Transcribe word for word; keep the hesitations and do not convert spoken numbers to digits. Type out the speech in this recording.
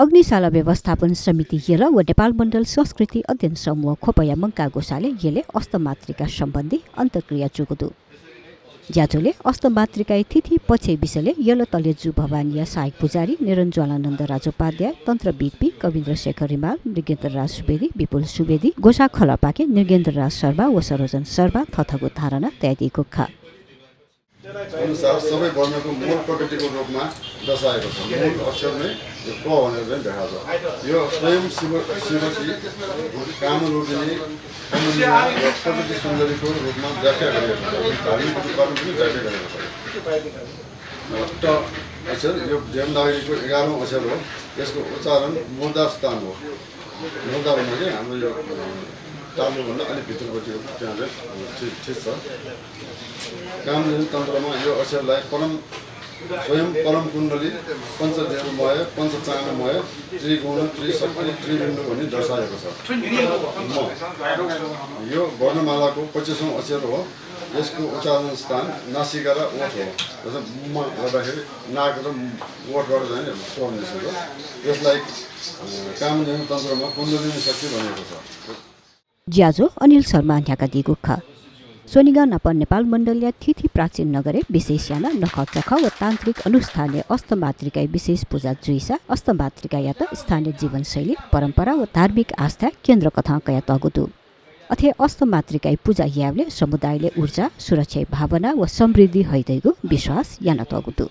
अग्निशाला व्यवस्थापन समिति यल व नेपाल मण्डल संस्कृति अध्ययन समूह ख्वपया मंकाः ग्वसालय् यलय् अष्टमातृका सम्बन्धी अन्तक्रिया जूगु दु। ज्याझ्वलय् अष्टमातृकाया थीथी पक्षया विषयलय् यल तलेजु भवानीया सहायक पुजारी निरञ्ज्वालानन्द राजोपाध्याय, तन्त्रविद्पिं कविन्द्र शेखर रिमाल, मृगेन्द्र राज सुवेदी, विपुल सुवेदी, ग्वसाः खलःपाखें नृगेन्द्र राज शर्मा व सरोजन शर्मा थःथःगु धारणा तयादीगु खः। अनुसार सबै वर्णको मूल प्रकृतिको रूपमा दर्शाएको छ। मूल अक्षर नै यो क भनेर चाहिँ देखाएको छ। यो स्वयं शिव, शिवकी कामरूपिणी अनन्या र प्रकृति सुन्दरीको रूपमा व्याख्या गरिएको छ। धार्मिक रूपमा पनि व्याख्या गरेको छ। ट अक्षर यो देवनागरीको एघारौँ अक्षर हो। यसको उच्चारण मूर्धा स्थान हो। मूर्धा भन्दा कि हाम्रो यो, अ, तालुभन्दा अलिक भित्रपट्टि हो। त्यहाँ चाहिँ, अ, ठिक, ठिक छ। कामधेनु तन्त्रमा यो अक्षरलाई परम, स्वयं परम कुण्डली, पञ्चदेवमय, पञ्चचाङ्गमय, त्रिगुण, त्रिशक्ति, त्रिबिन्दु भनी दर्शाएको छ। म। यो वर्णमालाको पच्चिसौँ अक्षर हो। यसको उच्चारण स्थान नासिका र ओठ हो। जस्तै म गर्दाखेरि नाक र ओठबाट चाहिँ स्वर निस्किन्छ। यसलाई, अ, कामधेनु तन्त्रमा कुण्डलिनी शक्ति भनिएको छ। ज्याझ्वः अनिल शर्मां न्ह्याकादीगु खः। स्वनिगः नाप नेपाल मण्डलया थीथी प्राचीन नगरय् विशेष यानाः नखःचखः व तान्त्रिक अनुष्ठानय् अष्टमातृकाया विशेष पुजा जुइसा अष्टमातृकायात स्थानीय जीवनशैली, परम्परा व धार्मिक आस्थाया केन्द्रकथं कयातःगु दु। अथे अष्टमातृकाया पुजा यायेबलय् समुदायलय् ऊर्जा, सुरक्षाया भावना व समृद्धि हइधइगु विश्वास यानातःगु दु।